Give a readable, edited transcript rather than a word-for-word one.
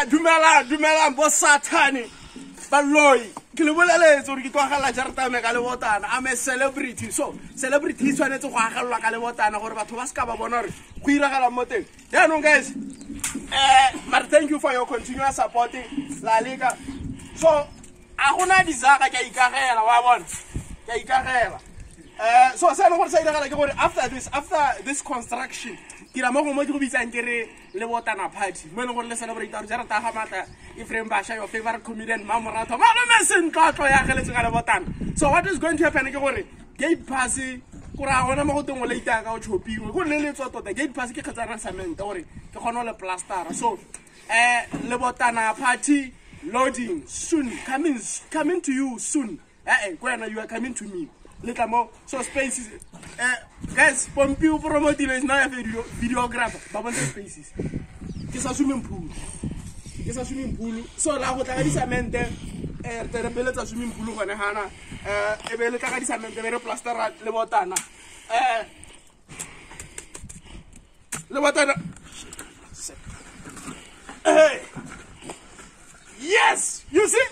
Dumelang, dumelang bo Sathane, baloi. Ke le boleletse gore ke tlo agelela jarata me ka lebotana. I'm a celebrity, so celebrity e tshwanetse go agelelwa ka lebotana gore batho ba se ka ba bona gore go iragala mo teng. Jaanong guys, mare thank you for your continuous support. La leka. So a gona dizaka, ke a ikagela, wa bona, ke a ikagela. So se e leng gore sa iragala ke gore after this construction, ke ra mo gongwe ke go bitsang ke re lebotana party, mo e leng gore le celebrate gore jarata ga Maatla Ephraim Basha, your favorite comedian, Mamoratho Malome Sentlotlo, ya ageletse ka lebotana. So what is going to happen ke gore gate pass, kore a gona mo go teng o leitaka ka o chopiwe ko le letswa tota. Gate pass ke kgetsana cement gore ke kgone go le plastera. So lebotana party loading soon, coming to you soon. Eh, ko wena, you are coming to me, le tla mo. So spaces, guys, Pompi o promotile, is now a videographer. Ba bontshe spaces ke sa swimming pool, ke sa swimming pool. So la go tla ka disamente, re tle re peletsa swimming pool gone gana, e be le tla ka disamente, be re plastera lebotana, lebotana. Hey. Yes, you see.